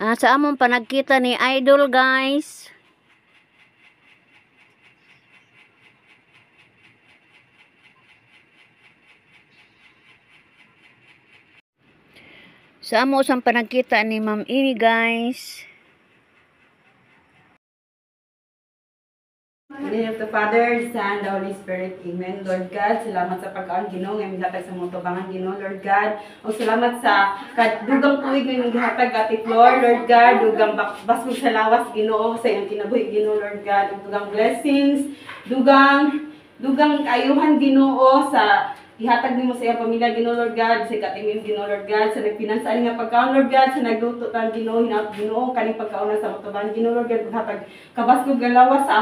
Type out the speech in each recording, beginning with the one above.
Sa among panagkita ni Idol, guys. Sa amo usang panagkita ni Ma'am Amy, guys. In the name of the Father, the Son, the Holy Spirit. Amen. Lord God, salamat sa pagkaon, Ginoo, nga imong gihatag sa mga tubangan, Ginoo, Lord God. O salamat sa dugang tuig nga imong gihatag, Ate Flor, Lord God, dugang basog sa lawas, Ginoo, sa iyong kinabuhi, Ginoo, Lord God, ug dugang blessings, dugang kaayuhan, Ginoo, sa ihatag nimo sa iyang pamilya, Ginoo, Lord God, sa katimim, Ginoo, Lord God, sa nagpinansa nga pagkaon, Lord God, sa nagluto tan, Ginoo, hinaut, Ginoo, kaning pagkaon sa matubangan, Ginoo, Lord God, hatag kabaskog nga lawas sa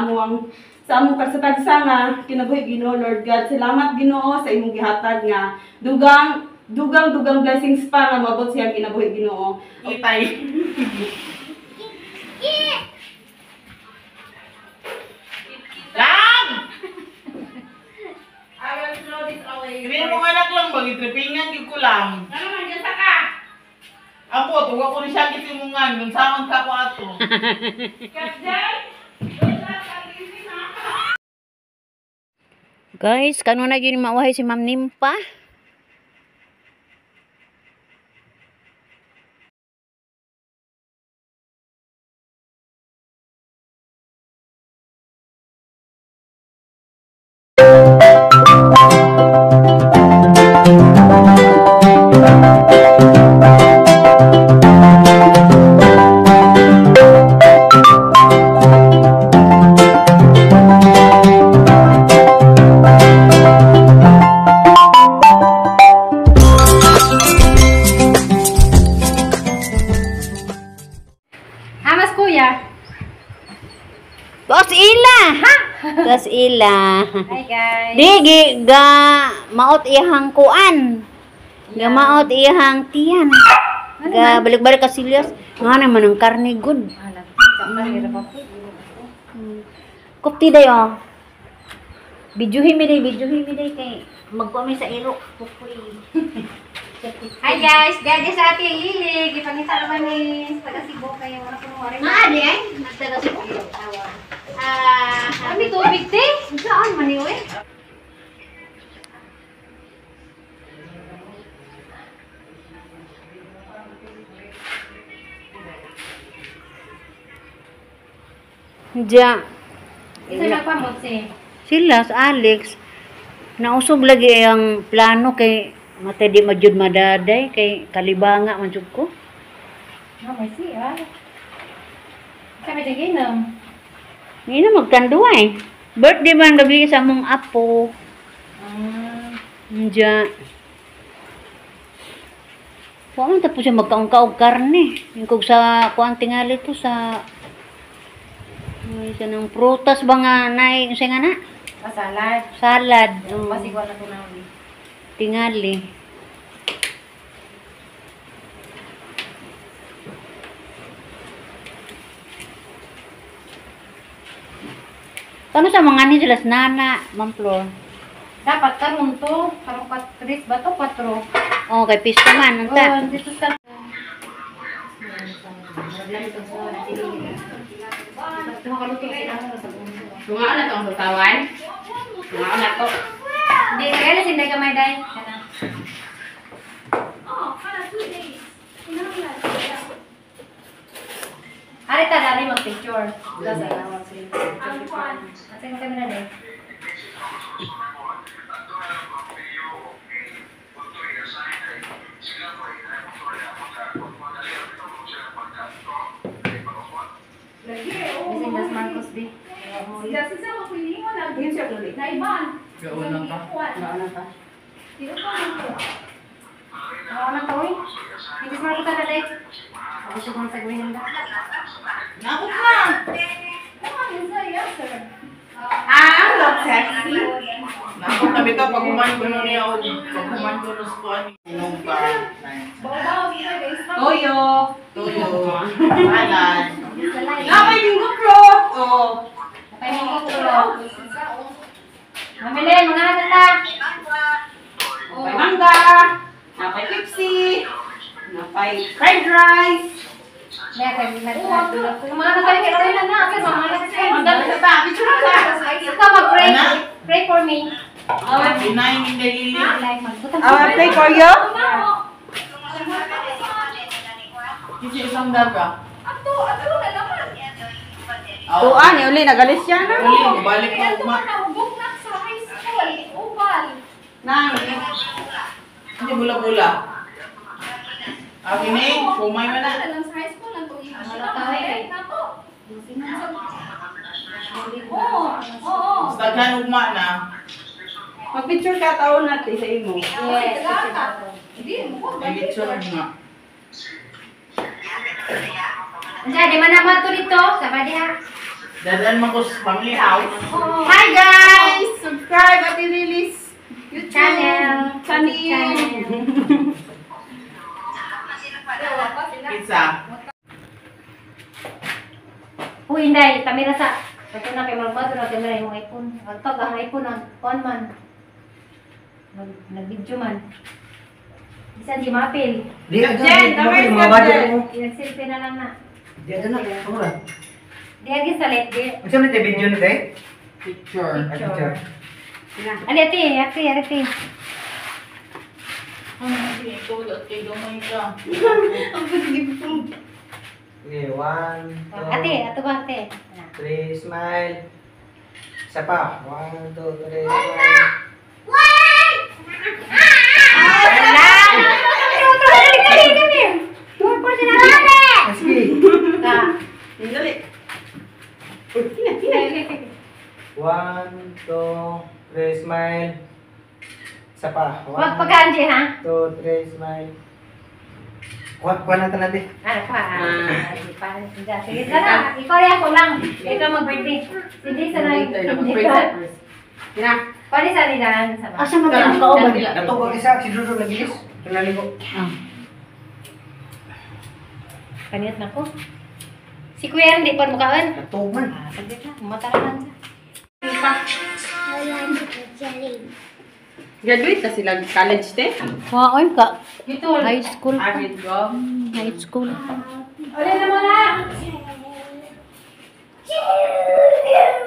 among kasatagsa nga kinabuhi, Ginoo, Lord God. Salamat, Ginoo, sa imong gihatag nga dugang dugang dugang blessings pa nga moabot sa iyang kinabuhi, Ginoo. Itay. Lang! I will throw this away. Hindi mo anak lang, bagitripingan gyud ko lang. Ano man dyan sa ka? Ako, tuwa ko ni siya kitimungan, kung saan ka ko ato. Katjay? Guys, kano na yun mauhay si Ma'am Nimpa? Amas kuya. Tos ila. Tos ila. Hi guys. Di gi ga maot iyang kuan. Ga maot iyang tiyan. Ga balik-balik ka silyas. Nga naman ang karne good. Kupti day oh. Bidyuhin mi day kay magkuha mi sa ilo. Kukoy. Hi guys, gagi sa ating lilig. Ipangita naman ni taga Cebu kayo wala ko wari. Nga di ay nagtaga Cebu. Ah, kami tubig te. Saan man ni oy? Diya. Isa na pa mo si. Sila sa Alex nausog lagi ang plano kay mata di majud madaday kay kalibanga man jud ko. No, may si ah. Kami dagi no. Ngino magtanduay. Birthday man gabi sa among apo. Ah, Diya. Wa man tapos siya magkaong-kaog karne. Yung kog sa kuan tingali to sa ay, sa nang prutas ba nga nay unsa nga na? Salad. Salad. Oh, Basig wala ko na. Tingali. Kano sa mga ni sila sa nana, Ma'am Flor? Dapat karon to, karong 4 ba to 4. Oh, kay pista man, unta. Oh, dito sa. Tungaon na to ang sasawan. Tungaon na to. Hindi, kaya na sinday kamay day. Ari ta dari mag-picture. Sa Asa kami na day. Bising das Marcos di. Gauna ka. Tungaon na ka. Oo na to oy. Hindi Marcos ta day. Ako sa kong sagwihin da. Nakot na! Ah, look sexy. Nakot na bitaw, pag human ko nun niya, pag human ko nun sa kuan, inom pa. Toyo. Tuyo. Salad. Napay mango float. Oh. Napay mango float. Mamili, mga ta. Napay mangga. Napay Pepsi. Napay fried rice. Mga tayo na na. Ikaw mag-pray. Pray for me. I pray for you. Isang daga. Ato, ato na naman. Tuan, uli, nagalis siya na. Uli, balik na Ato uma. na, hugok na sa high school. Ubal. Nang, Hindi bula-bula. Akin eh, kumay mo na. Ano lang sa high school, ang tuig. Wala Na to. Oo, oo. Daghan ugma na. Mag-picture ka taon natin sa imo. Yes. Hindi, mo. May lechon nga. Andiyan, di man naman to dito. Sama diha. Dadaan man ko sa family house. Hi guys! Subscribe at i-release YouTube Channel. Channel. Pizza. Uy, Inday, kamera sa. Ito na kay Magmado na kamera yung iPhone. Agpag ang iPhone ang on man. Nag-video man. Bisan di mapil. Di agad. Jen, Mga tama mga Jen. mo. Nag-selfie na lang na. Di agad na. Kamu na. Di agi sa let di. Unsa man tay video ni tay? Picture. Ah, picture. Ali ate, ate, ate. Ito, kay gamay ka. Okay, 1, 2, Ate, ato ba ate? Na. 3, smile. Isa pa. 1, 2, 3, smile. Ah, sige. Dali. Uy, tina, tina. 1, 2, 3, smile. Isa pa. Wag 1, pagka-anji ha. 2, 3, smile. Kuha, kuha natin natin. Ano pa? Sige, tara. Ikaw rin ako lang. Ikaw mag-birthday. Hindi sa na. Hindi ka. Tina. Pwede sa nilaan sa mga. Asa man ang kauban? Nato ko isa si Dudu nagilis. Tunali ko. Kaniyat na ko. Si Kuya hindi pa mukaan. Nato man. Ah, saglit lang. Matarahan siya. Graduate na sila college te? Waoy ka. Ito. High school pa. Grade 12. High school. Uli na mo na.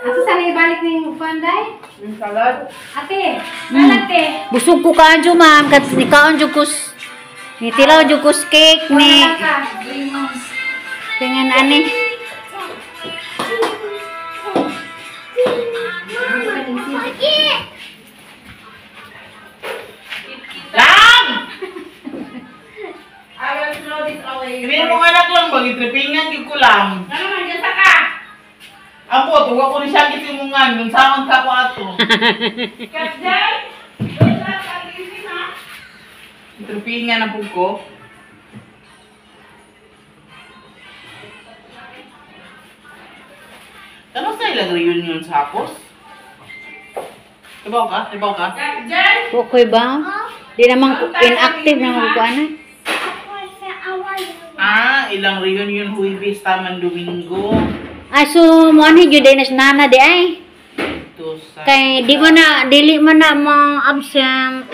Ato sana ibalik ni Panday? Ang salad. Ate, salad te. Busog ko kaanjo ma'am kat ni kaanjo kus ni tilaw jud kus cake ni Wala ka. tingan ani. Lang! I will throw this away. Hindi mo anak lang, bagitripingan, di ko lang. Ano man, dyan sa ka? Apo, tuwa ko ni siya kitimungan, nung saan ka ko ato. Kapjay! Don't laugh at easy, ha? Tripingan na po ko. Ano sa ilang reunion sa hapos? Ibaw ka? Ibaw ka? Kapjay! Okay ba? Di naman inactive naman ko ana. Ah, ilang reunion Huwebes taman Domingo. Ay so mo ani jud na nana di ay. Ito sa... Kay di man na dili man na ma-absent.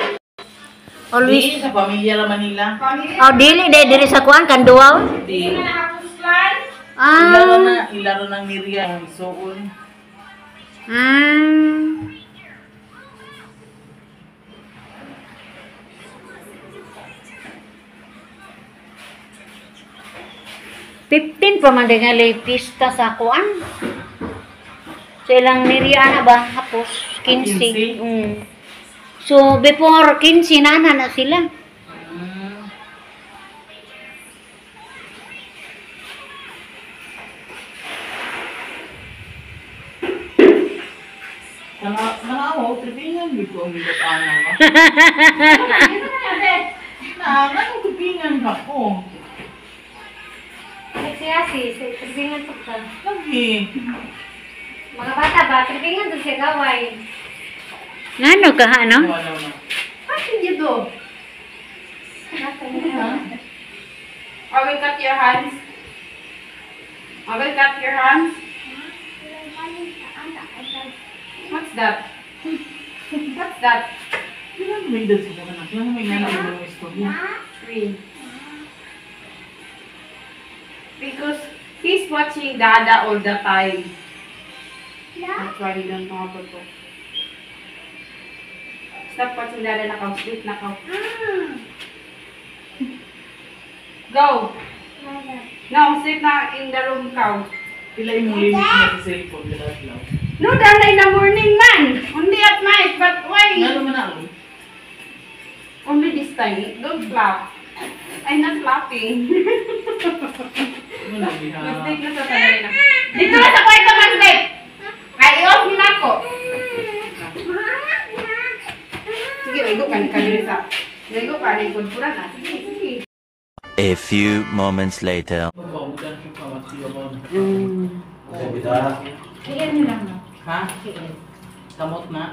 Always Di, sa pamilya la Manila. Oh, dili dai diri sa kuan kan duwaw. Di. Ah. Ilaro na, ilaro ng Miriam. Isuon. Ah. 15 pa man dingali pista sa kuan. Sa ilang niriya na ba? Hapos, 15. 15? Mm. So, before 15 na na na sila. Nang ako, tripingan, di ko ang gitana ka. Na, anong tripingan ka ko? Siya si, tripingan to ka. Lagi. Mga bata ba, tripingan to siya gaway. Ngano ka ha, no? Wala na. Bakit dito? I will cut your hands. I will cut your hands. What's that? What's that? Ilan may dad sa anak? Ilan may nanay ng istorya? Three. Because he's watching Dada all the time. That's why he don't know how to talk. Stop watching Dada na ka. Sleep na ka. Go! No, sleep na in the room ka. Pila yung limit na sa cellphone kada adlaw. No, Dada, in the morning man. Only at night, but why? Ngano man ako? Only this time. Don't laugh. I'm not laughing. Ano na diha? Mag-sleep na sa tanay na. Dito na sa kwarto mag-sleep! Ay, i-off na ako. Sige, ligo ka ni kanina sa. Ligo ka ni pura na. Sige, sige. A few moments later. Magbabutan siya pa matiyo ba? Kaya nyo lang, no? Ha? Kamot na.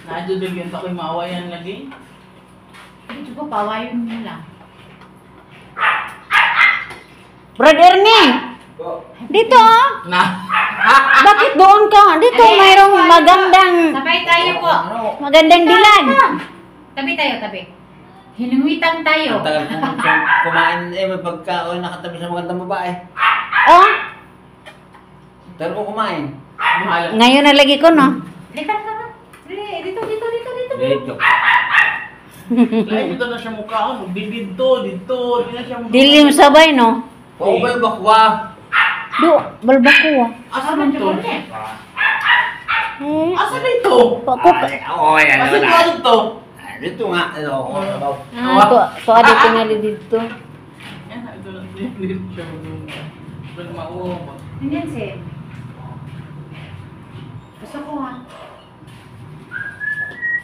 Naadyo din ganito ako'y maawayan lagi. Dito ko, pawayon nyo lang. Brad Ernie! Dito oh! Na. Bakit doon ka? Dito mayroong magandang Sabay tayo po. magandang dilag. Tabi tayo, tabi. Hinuwitan tayo. Ang tagal kong kumain eh, may pagkaon nakatabi sa magandang babae. Oh, Tagal ko kumain. Mahal. ngayon na lagi ko no. Lika ka na. Dito, dito, dito, dito. Dito. Lain dito na siya mukhaon. Di dito, dito. Di na siya mukhaon. Dilim sabay no. Oh, balbakwa. Do, balbako ah. Asa man to? Eh, Asa na ito? pa ko. Oo, yan. Asa Wala. na ito? Ah, dito nga. Ano, ako. Ah, to, to ade tingali dito. Yan, ito na. Dito siya mukhaon. Mauwa. Hindi yan, sir. Gusto ko ha.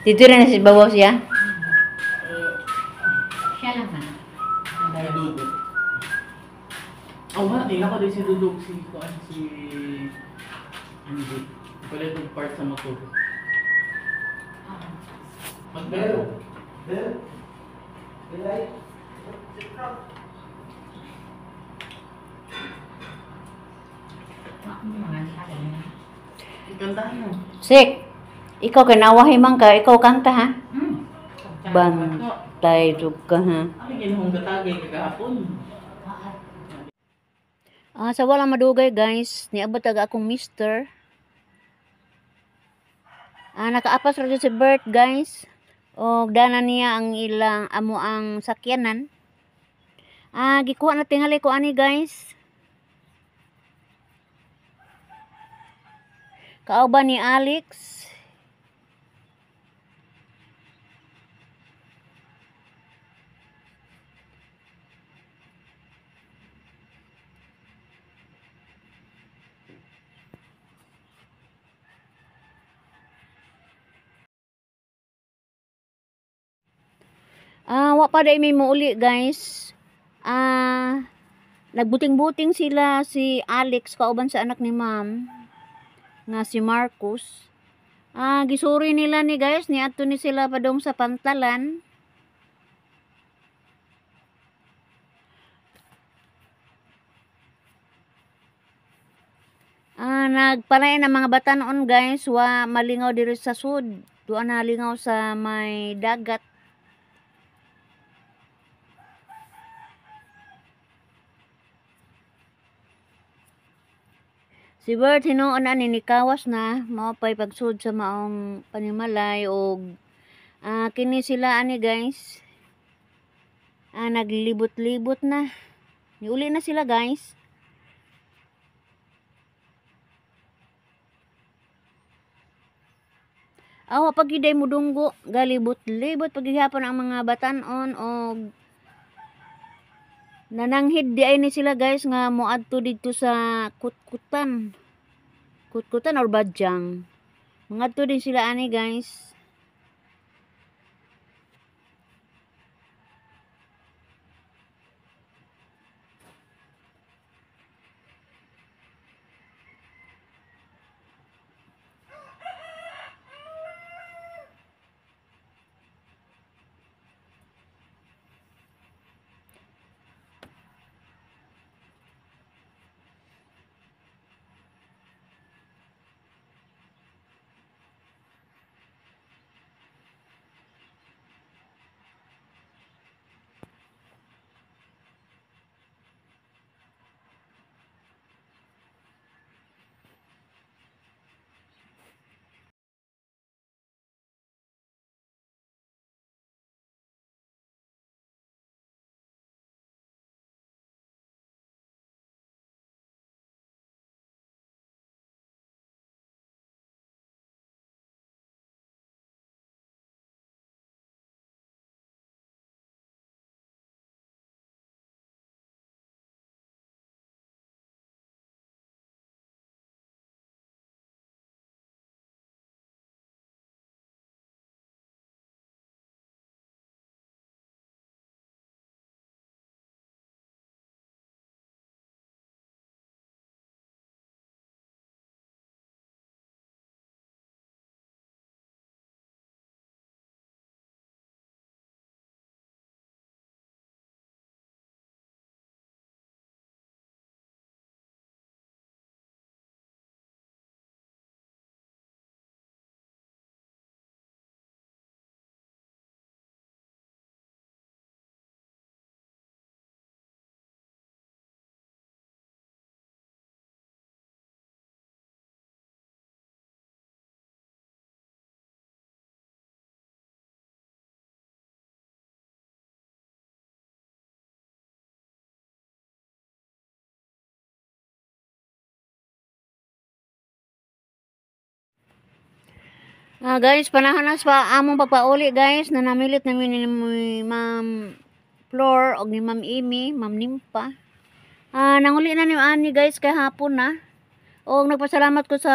Dito rin na si Babaw siya. Siya lang ha. Si Duduk. Oh, wala. Nila ko din si Duduk. Si, kuan, si... Hindi. Pala itong part sa motor. Magbero. Bell. Bell. Gandahan mo. Sik, ikaw kay nawahi man ka, ikaw kanta ha. Hmm. Bantay jud ka ha. Ano ginahong gatagay kagahapon? Ah, sa wala madugay guys, niabot aga akong mister. Ah, nakaapas ra jud si Bert guys. Og dana niya ang ilang amo ang sakyanan. Ah, gikuha na tingali ko ani guys. Kauban ni Alex. Ah, wa pa day may muuli guys. Ah, nagbuting-buting sila si Alex kauban sa anak ni ma'am nga si Marcus. Ah, gisuri nila ni guys, niadto ni sila padung sa pantalan. Ah, nagpalain ang mga bata noon guys, wa malingaw diri sa sud. Duan na lingaw sa may dagat. Si Bert hinuon ani nikawas na mao pay pagsud sa maong panimalay og kini sila ani guys. Ah, naglibot-libot na. Niuli na sila guys. Awa pag giday mudunggo, galibot-libot paghihapon ang mga batan-on og nananghid di ay ni sila guys nga moadto didto sa Kutkutan. Kutkutan or Badyang. Mangadto din sila ani guys. Guys, panahanas pa among pagpauli guys, nanamilit namin ni Ma'am Flor og ni Ma'am Amy, Ma'am Nimpa. Nanguli na ni ani guys kay hapon na. Og nagpasalamat ko sa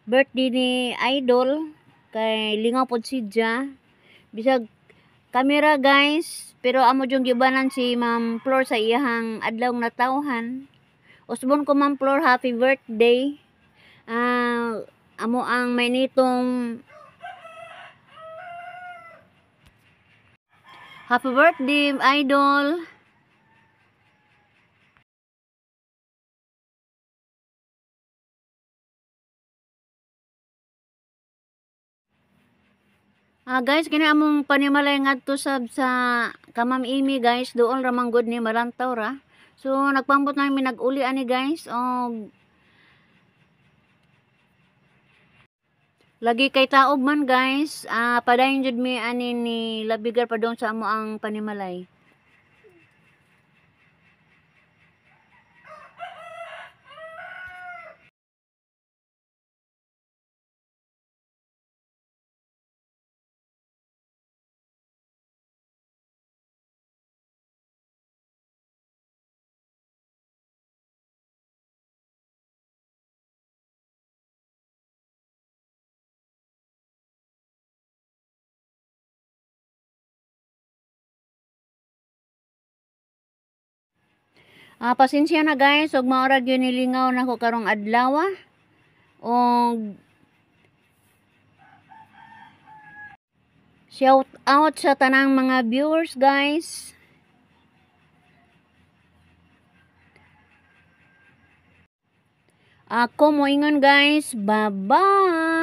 birthday ni Idol kay lingaw pod siya. Bisag kamera guys, pero amo jung gibanan si Ma'am Flor sa iyahang adlaw natawhan. Usbon ko Ma'am Flor, happy birthday. Amo ang may nitong happy birthday Idol. Guys, kini among panimalay ngadto sab sa Kamam Amy guys, doon ra man gud ni malantaw ra. So nagpambot namin nag-uli ani guys og lagi kay taob man guys. Padayon jud mi ani ni Labigar padung sa amo ang panimalay. Pasensya na guys, ug mao ra gyud nilingaw nako karong adlaw. Og shout out sa tanang mga viewers guys. Ako moingon guys, bye-bye.